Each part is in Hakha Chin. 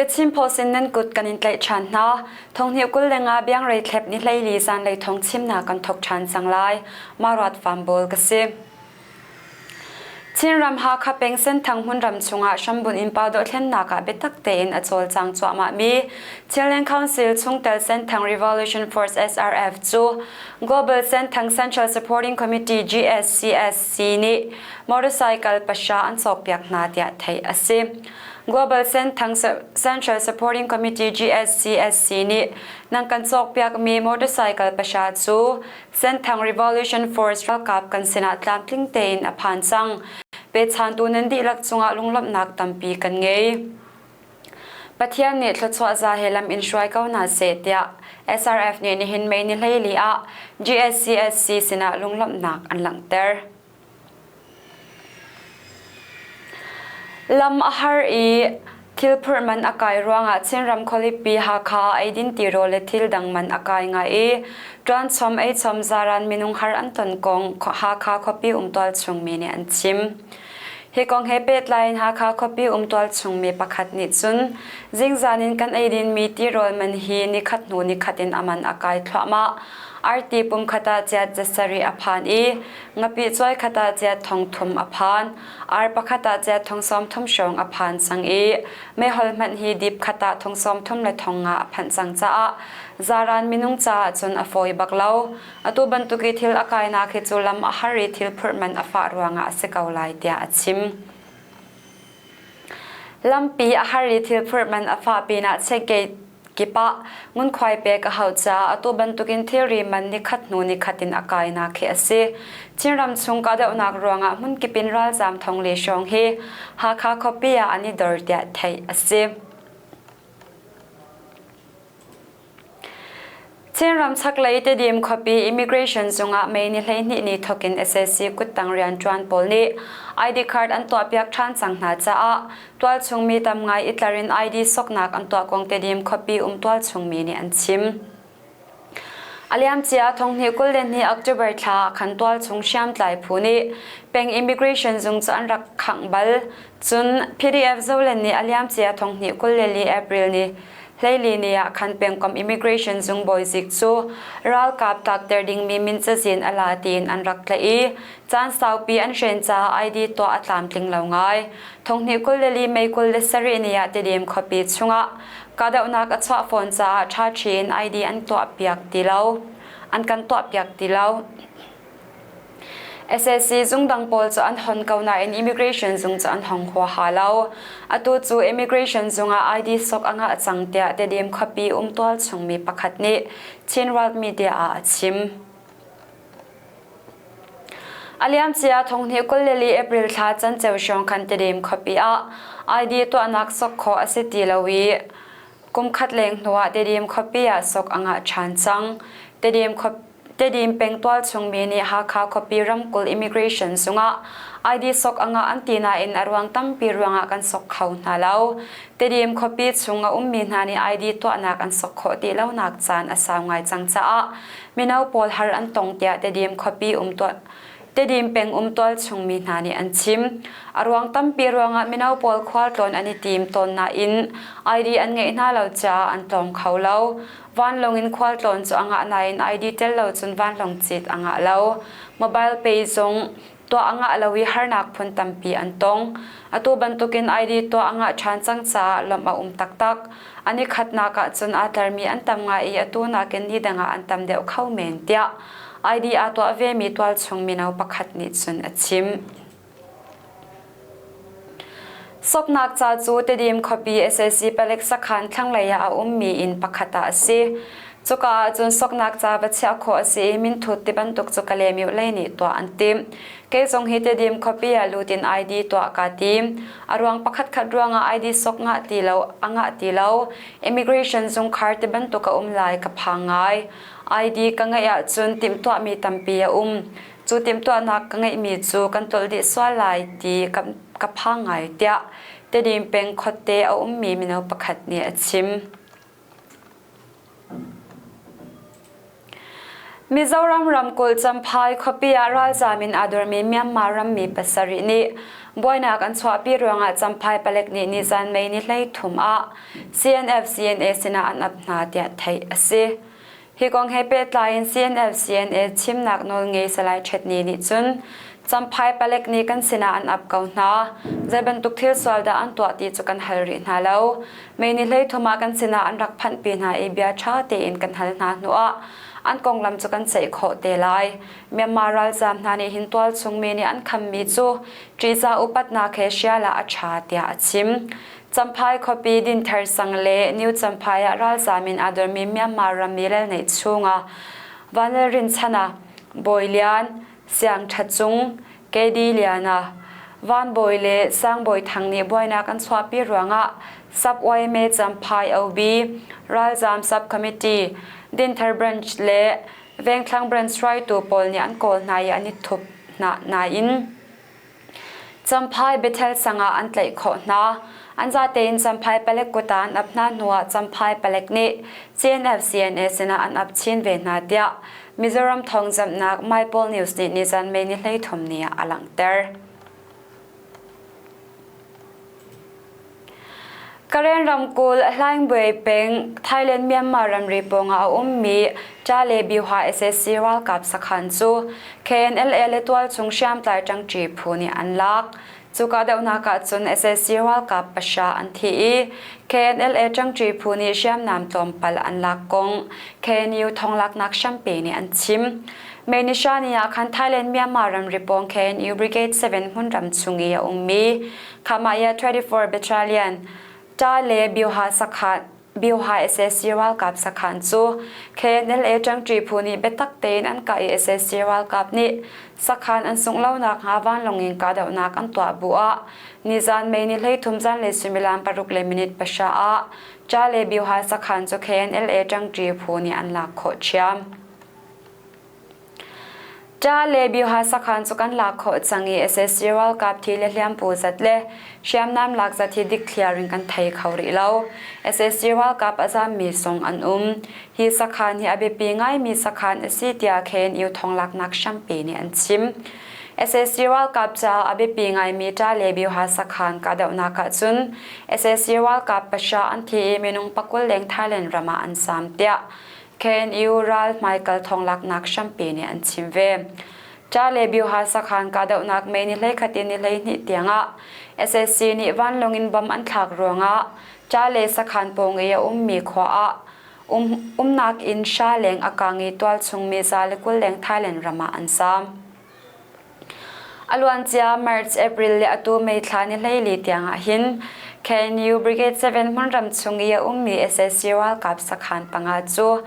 The Chin Post in nan kut kan in tlaih ṭhan hna. Thonghnih 25 biangrei thlep ni 14 zanlei thong chimnak kan thok ṭhan cang lai. Maruat Fambawl ka si. Chinram Hakha peng Senthang hmunram chungah hrambunh in dohthlennak ah biatak tein a cawlcang cuahmahmi Chinland Council chungtel Senthang Revolution Force SRF cu Global Senthang Central Supporting Committee GSCSC nih motorcycle pahra an cawkpiak hna tiah theih a si. Global Senthang Central Supporting Committee GSCSC nih nan kan cawkpiakmi motorcycle pahra cu Senthang Revolution Force ralkap kan sinah tlamtling tein a phan cang. Pechantu nan dihlak cungah lunglawmhnak tampi kan ngei. Pathian nih thluachuah za he lam in hruai ko hna seh tiah SRF nih nihin May ni 14 ah GSCSC sinah lunglawmhnak an langhter. Lam a har i thil phurh man a kai ruangah Chinram khualipi Hakha ah eidin tirawl le thil dang man a kai ngai i ṭuanchom eichom zaran minung har an ton kong Hakha khuapi umtual chungmi nih an chim. Hi kong he pehtlai in Hakha khuapi umtual chungmi pakhat nih cun zingzan in kan eidinmi tirawl man hi nikhat hnu nikhat in a man a kai thluahmah. Arti pumkhat ah ciat zasarih a phan i Ngapih cuai khat ah ciat 3000 a phan. Ar pakhat ah ciat 30,000 hrawng a phan cang i meihol hmanh hi dip khat ah 30,000 le 500 a phanh cang caah zaran minung caah cun a fawi bak lo. Atu bantuk i thil a kainak hi cu lam a har i thil phurh man a fah ruangah a si ko lai tiah a chim. Lampi a har i thil phurh man a fah pinah checkgate kip ah ngunkhuai pek a hauh caah atu bantukin thilri man nikhat hnu nikhat in a kainak hi a si. Chinram chung kahdohnak ruangah hmunkip in ralzaam thong le hrawng hi Hakha khuapi ah an i dor tiah theih a si. Chinram chaklei Tedim khuapi Immigration zungah May ni 12 ni thokin sac kuttang rianṭuan pawl nih ID card an tuahpiak ṭhan cang hna caah tualchung mi tam ngai i tlar in ID soknak an tuah kong Tedim khuapi um tualchung mi nih an chim. A liamcia 2022 October thla ah khan tualchung hriamtlai phu nih peng immigration zung cu an rak khangh bal. Cun PDF Zoland nih a liamcia 2024 April ni 14 ni ah khan pengkomh immigration zung bawizik cu ralkap tlakter dingmi min cazin a la tiin an rak tlaih i caan saupi an hren caah ID tuah a tlamtling lo ngai. 2024 May 27 ni ah Tedim khuapi chungah kahdohnak a chuah fawn caah ṭhaṭhi in ID an tuahpiak ti lo. An kan tuahpiak ti lo. Sac zungdang pawl cu an hon ko nain immigration zung cu an hong huaha lo. Atu cu immigration zung ah ID sok a ngah cang tiah Tedim khuapi um tualchung mi pakhat nih Chin World Media ah a chim. A liamcia 2024 April thla canceu hrawng khan Tedim khuapi ah ID tuahnak sok khawh a si ti lo i kum khat leng hnuah Tedim khuapi ah sok a ngah ṭhan cang. Tedim khuapi Tedim peng tualchung mi nih Hakha khuapi ramkulh immigration zungah ID sok a ngah an ti nain a ruang tampi ruangah kan sok kho hna lo. Tedim khuapi chung a ummi hna nih ID tuahnak an sok khawh ti lonak caan a sau ngai cang caah mino pawl har an tong tiah Tedim khuapi um Tedim peng um tualchung mi hna nih an chim. A ruang tampi ruangah mino pawl khualtlawn an i tim tawn nain ID an ngeih hna lo caah an tlawng kho lo. Vanlawng in khualtlawn cu a ngah nain ID tel lo cun vanlawng cit a ngah lo. Mobile pay zong tuah a ngah lo i harnak phun tampi an tong. Atu bantukin ID tuah a ngah ṭhan cang caah lawmh a um taktak. An i khatnak ahcun aa tlarmi an tam ngai i atu nakin ni dang ah an tam deuh kho men tiah ID aa tuah vemi tualchung mino pakhat nih cun a chim. Soknak ca cu Tedim khuapi sac palek sakhan thlanglei ah a ummi inn pakhat ah a si. Cuka ah cun soknak ca va chiah khawh a si i minthut ti bantuk cu Kalaymyo lei nih tuah an timh. Kei zong hi Tedim khuapi ah lut in ID tuah kaa tim. A ruang pakhatkhat ruangah ID sok ngah ti lo, a ngah ti lo. Immigration zungkhar ti bantuk a um lai ka phang ngai. ID ka ngeih ahcun timhtuahmi tampi a um. Cu timhtuahnak ka ngeihmi cu kan tlolh dih sual lai ti ka phang ngai tiah Tedim peng khuate a ummi mino pakhat nih a chim. Mizoram ramkulh Champhai khuapi ah ralzaam in aa dormi Myanmar rammi pasarih nih buainak an chuahpi ruangah Champhai palek nih nizan May ni 13 ah CNF-CNA sinah an ap hna tiah theih a si. Hi kong he pehtlai in CNF-CNA chimnak nawlngei Salai Ṭhetni nih cun Champhai palek nih kan sinah an ap ko hna. Zei bantuk thil sual dah an tuah ti cu kan hal rih hna lo. May ni 13 ah kan sinah an rak phanhpi hna i bia ṭha tein kan hal hna hnuah an konglam cu kan ceih khawh te lai. Myanmar ralzaam hna nih hin tualchung mi nih an khammi cu ṭihzah upatnak he hrial ah a ṭha tiah a chim. Champhai khuapi Dinthar sang le New Champhai ah ralzaam in aa dormi Myanmar rammi lelneih chungah Vanlal Rinchana, Bawi Lian, Siang Ṭha Cung, KD Liana, Van Bawi le Sang Bawi Thang nih buainak an chuahpi ruangah Sub YMA Champhai OB, Ralzaam Sub Committee, Dinthar Branch le Vengthlang Branch hruaitu pawl nih an kawl hna i an i thup hna nain Champhai Bethel sang ah an tlaih khawh hna. An zatein Champhai palek kut ah an ap hna hnuah Champhai palek nih CNF CNA sinah an ap chin ve hna tiah Mizoram thawngzamhnak Maipawl News nih nizan May ni 13 ni ah a langhter. Karen ramkulh Hlaingbuai peng Thailand Myanmar ramri pawngah a ummi Ṭa le Byuha SAC ralkap sakhan cu KNLA le tualchung hriamtlai ṭangṭi phu nih an lak. Cu kahdohnak ah cun sac ralkap pahra an thi i KNLA ṭangṭi phu nih hriamnam tlawmpal an lak kong KNU thonglaknak hrampi nih an chim. May ni hra ni ah khan Thailand Myanmar ramri pawng KNU Brigade 7 hmunram chung i a ummi Khamaya 24 Battalion Ta le Byuha sakhan Byuha sac ralkap sakhan cu KNLA ṭangṭi phu nih biatak tein an kah i sac ralkap nih sakhan an sungh lo nakhnga vanlawng in kahdohnak an tuah bu ah nizan May ni 13 zanlei suimilam 6 le minute pahra ah Cha le Byuha sakhan cu KNLA ṭangṭi phu nih an lak khawh ṭhiam. Ṭa le Byuha sakhan cu kan lak khawh cang i sac ralkap thi le hliampu zat le hriamnam lak zat hi dikthliar in kan thei kho rih lo. Sac ralkap a zaammi zong an um. Hi sakhan hi a biapi ngaimi sakhan a si tiah KNU thonglaknak hrampi nih an chim. Sac ralkap caah a biapi ngaimi Ṭa le Byuha sakhan kahdohnak ahcun sac ralkap pahra an thi i minung pakul leng Thailand ram ah an zaam tiah KNU ral hmaikal thonglaknak hrampi nih an chim ve. Ṭa le Byuha sakhan kahdohnak May ni 11 in ni 12 tiangah sac nih vanlawng in bom an thlak ruangah Ṭa le sakhan pawng i a ummi khua ah um, umnak inn hra leng a kang i tualchung mi za le 20 leng Thailand ram ah an zaam. A luancia March, April le atu May thla ni 14 tiang ah hin KNU Brigade 7 hmunram chung i a ummi sac ralkap sakhan panga cu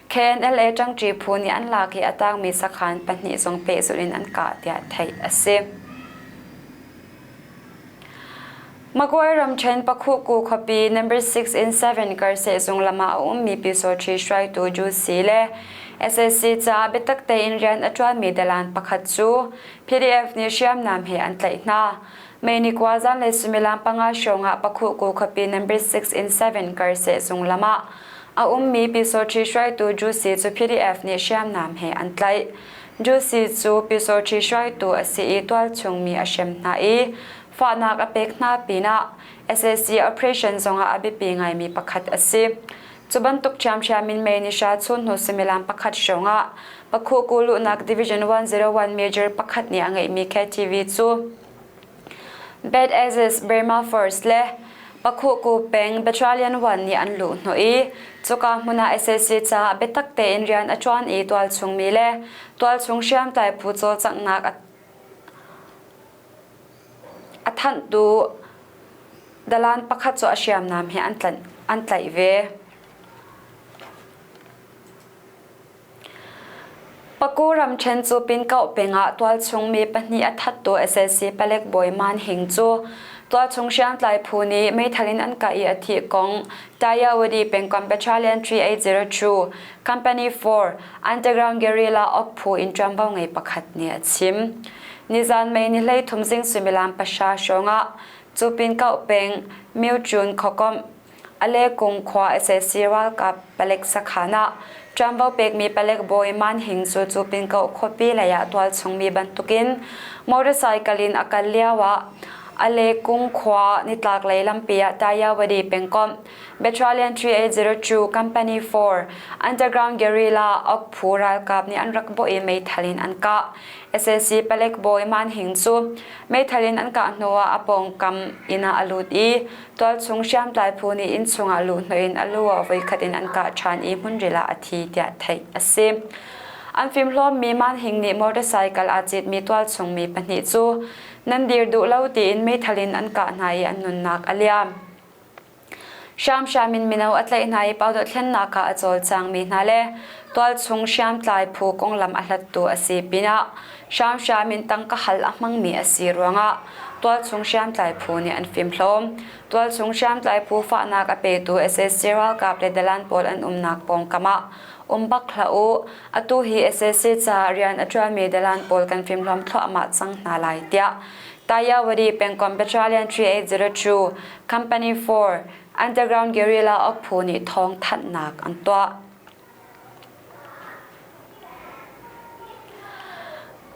KNLA ṭangṭi phu nih an lak i a tangmi sakhan pahnih zong pehzulh in an kah tiah theih a si. Magway ramṭhen Pakhuku khuapi number 6 in 7 kar sehzung lam ah a ummi Pyusawṭhi hruaitu Ju Si le sac caah biatak tein rian a ṭuanmi dalan pakhat cu PDF nih hriamnam he an tlaih hna. May ni kua zanlei suimilam panga hrawng ah Pakhuku khuapi number 6 in 7 kar sehzung lam ah a ummi Pyusawṭhi hruaitu Ju Si cu PDF nih hriamnam he an tlaih. Ju Si cu Pyusawṭhi hruaitu a si i tualchung mi a hrem hna i fahnak a pek hna pinah sac operation zongah a biapi ngaimi pakhat a si. Cu bantuk ṭhiamṭhiam in May ni hra chun hnu suimilam pakhat hrawngah Pakhuku luhnak Division 101 Major pakhat nih a ngeihmi KTV cu Bad Aces Burma Force le Pakhuku peng Battalion 1 nih an luh hnawh i cuka hmun ah sac caah biatak tein rian a ṭuan i tualchung mi le tualchung hriamtlai phu cawlcanghnak a A thanhtu dalan pakhat cu a hriamnam he an tlaih ve. Paku ramṭhen cu Pinkoh peng ah tualchung mi pahnih a thattu sac palek bawi Man Hing cu tualchung hriamtlai phu nih meithal in an kah i a thih kong Tayawadi pengkomh Battalion 3802 Company 4 Underground Guerrilla ok phu in ṭuanvo ngei pakhat nih a chim. Nizan May ni 13 zing suimilam pahra hrawngah Cupin-Kauh peng Myocun khuakomh Alekung khua sac ralkap palek sakhan ah Ṭuanvo pekmi palek bawi Man Hing cu Cupinkoh khuapi lei ah tualchungmi bantukin motorcycle in a kal lioah Alekung khua nitlaklei lampi ah Tayawadi pengkomh Battalion 3802 Company 4 Underground Guerrilla ok phu ralkap nih an rak bawh i meithal in an kah. Sac palek bawi Man Hing cu meithal in an kah hnuah a pawngkam inn ah a lut i tualchung hriamtlai phu nih innchung ah luhhnawh in a lu ah voikhat in an kah ṭhan i hmunril ah a thi tiah theih a si. An fimhlawmmi Man Hing nih motorcycle aa citmi tualchung mi pahnih cu nan dir duh lo tiin meithal in an kah hna i an nunnak a liam. Hramhram in mino a tlaih hna i paudoh thlennak ah a cawlcangmi hna le tualchung hriamtlai phu konglam a hlattu a si pinah hramhram in tangka hal a hmangmi a si ruangah tualchung hriamtlai phu nih an fimhlawm. Tualchung hriamtlai phu fahnak a petu sac ralkap le dalan pawl an umnak pawngkam ah um bak hlah u. Atu hi sac caah rian a ṭuanmi dalan pawl kan fimhlawm thluahmah cang hna lai tiah Tayawadi pengkomh Battalion 3802 Company 4 Underground Guerrilla ok phu nih thawng thanhnak an tuah.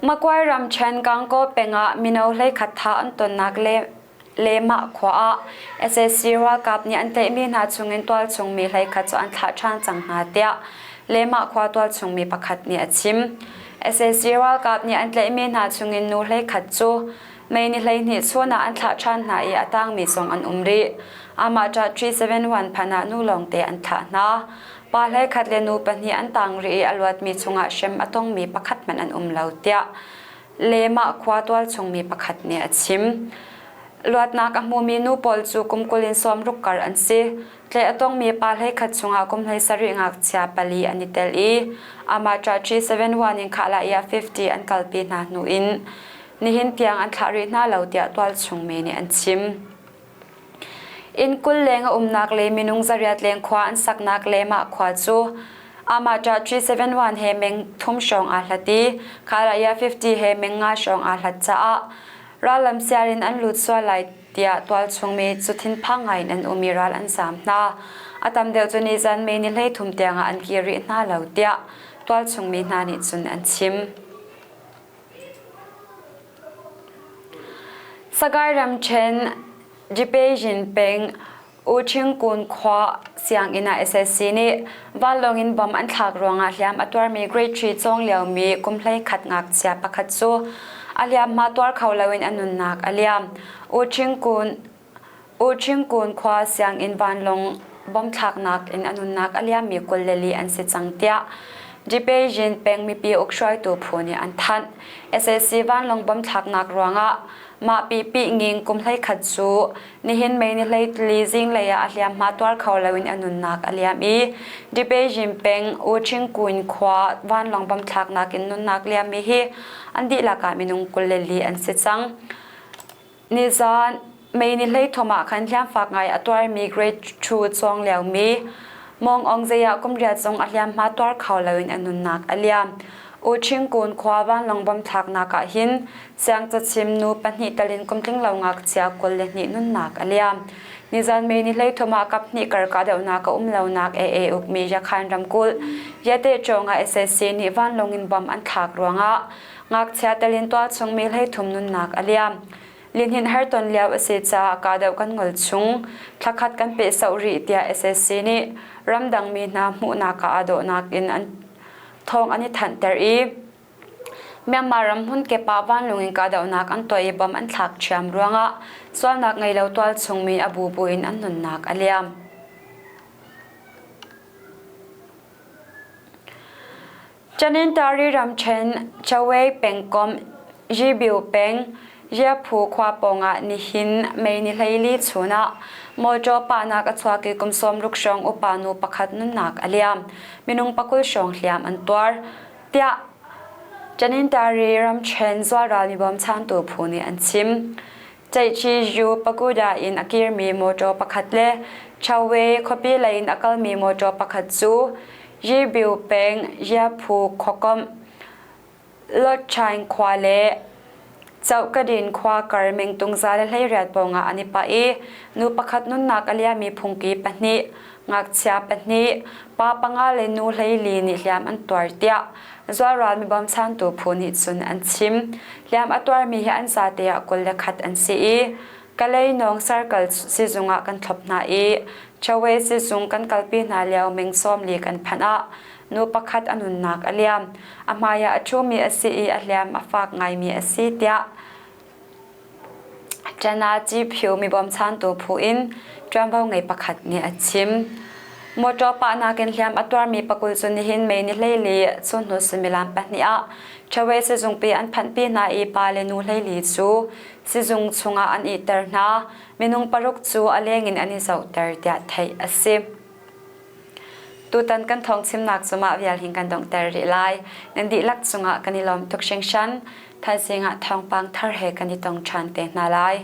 Makuai ramṭhen Gangaw peng ah mino hleikhat thah an tonnak le Lemah khua ah sac ralkap nih an tlaihmi hna chungin tualchung mi hleikhat cu an thlah ṭhan cang hna tiah Lemah khua tualchung mi pakhat nih a chim. Sac ralkap nih an tlaihmi hna chungin nu hleikhat cu May ni 12 chun ah an thlah ṭhan hna i a tangmi zong an um rih. Amah ṭah 371 phan ah nu lawngte an thlah hna. Pa hleikhat le nu pahnih an tang rih i a luatmi chungah hrem a tongmi pakhat hmanh an um lo tiah Lemah khua tualchungmi pakhat nih a chim. Luatnak a hmumi nu pawl cu kum 20 in 60 kar an si. Tlaih a tongmi pa hleikhat chungah kum 17 ngakchia pali an i tel i amah ṭah 371 in khahlah 50 an kalpi hna hnu in nihin tiang an thlah rih hna lo tiah tualchungmi nih an chim. Inn 20 leng a umnak le minung 800 leng khua an saknak le mah khua cu amah ṭah 371 he meng thum hrawng aa hlat i Kharaya 50 he meng nga hrawng aa hlat caah rallam siar in an lut sual lai tiah tualchungmi cu thinphang ngai in an um i ral an zaam hna. A tam deuh cu nizan May ni 13 tiangah an kir rih hna lo tiah tualchungmi hna nih cun an chim. Sagaing ramṭhen Dipejin peng Uchingkun khua sianginn ah sac nih vanlawng in bomb an thlak ruangah hliam a tuarmi grade 3 cawng liomi kum 11 ngakchia pakhat cu a hliamhma tuar kho loin a nunnak a liam. Uchingkun Uchingkun khua sianginn vanlawng bomb thlaknak in a nunnak a liammi 24 an si cang tiah Dipejin peng mipi ukhruaitu phu nih an thanh. Sac vanlawng bomb thlaknak ruangah mah pipi nging kum 11 cu nihin May ni 14 zinglei ah a hliamhma tuar kho loin a nunnak a liam i Dipejin peng Uchingkun khua vanlawng bomb thlaknak in nunnak liammi hi an dihlak ah minung 24 an si cang. Nizaan May ni 13 ah khan hliamfak ngai a tuarmi grade 2 cawng liomi Mong Aung Zeya kum riat zong a hliamhma tuar kho loin a nunnak a liam. U Ching Kun khua vanlawng bom thlaknak ah hin siangcachim nu pahnih talin kum tling lo ngakchia 22 nunnak a liam. Nizan May ni 13 ah kap hnih kar kahdohnak a um lonak AA ukmi Yakhan ramkulh Yate Chawng ah sac nih vanlawng in bom an thlak ruangah Ngakchia telin tualchung mi 33 nunnak a liam. Lihnin harton lio a si caah kahdoh kan ngol chung thlakhat kan pehsoh rih tiah sac nih ramdang mi hna hmuhnak ah aa dawhnak in an thawng an i thanhter i Myanmar ram hmunkip ah vanlung in kahdohnak an tuah i bom an thlak ṭhiam ruangah sualnak ngei lo tualchung mi a bubu in an nunnak a liam. Tanintari ramṭhen Chawei pengkomh Yibyu peng Yaphu khua pawngah nihin May ni 14 chun ah mawṭaw pahnak a chuak i kum 60 hrawng upa nu pakhat nunnak a liam. Minung 20 hrawng hliam an tuar, tiah Tanintari ramṭhen zualral mibawmchantu phu nih an chim. Ceihci Pagoda in a kirmi mawṭaw pakhat le Chawe khuapi lei in a kalmi mawṭaw pakhat cu Yibyu peng Yaphu khuakomh Lotchaing khua le Chohkadin khua kar mengtung 118 pawngah an i pah i nu pakhat nunnak a liami phungki pahnih, ngakchia pahnih, pa panga le nu 14 nih hliam an tuar tiah zualral mi bawmchantu phu nih cun an chim. Hliam a tuarmi hi an zate ah 21 an si i Kalay-Nawng Circle sizung ah kan thlop hna i Chawe sizung kan kalpi hna lio meng 40 kan phanh ah nu pakhat a nunnak a liam. A hmai ah a ṭhumi a si i a hliam a fak ngaimi a si tiah Chana Ciphiu mi bawmchantu phu in ṭuanvo ngei pakhat nih a chim. Motor pahnak in hliam a tuarmi pakul cu nihin May ni 14 chunhnu suimilam pahnih ah Chawe sizungpi an phanhpi hna i pa le nu 14 cu sizung chungah an ihter hna. Minung paruk cu a leng in an i zohter tiah theih a si. Tutan kan thawng chimnak cu mah vial hin kan donghter rih lai. Nan dihlak cungah kan i lawm tuk hringhran. Thaizing ah thawngpang thar he kan i tong ṭhan te hna lai.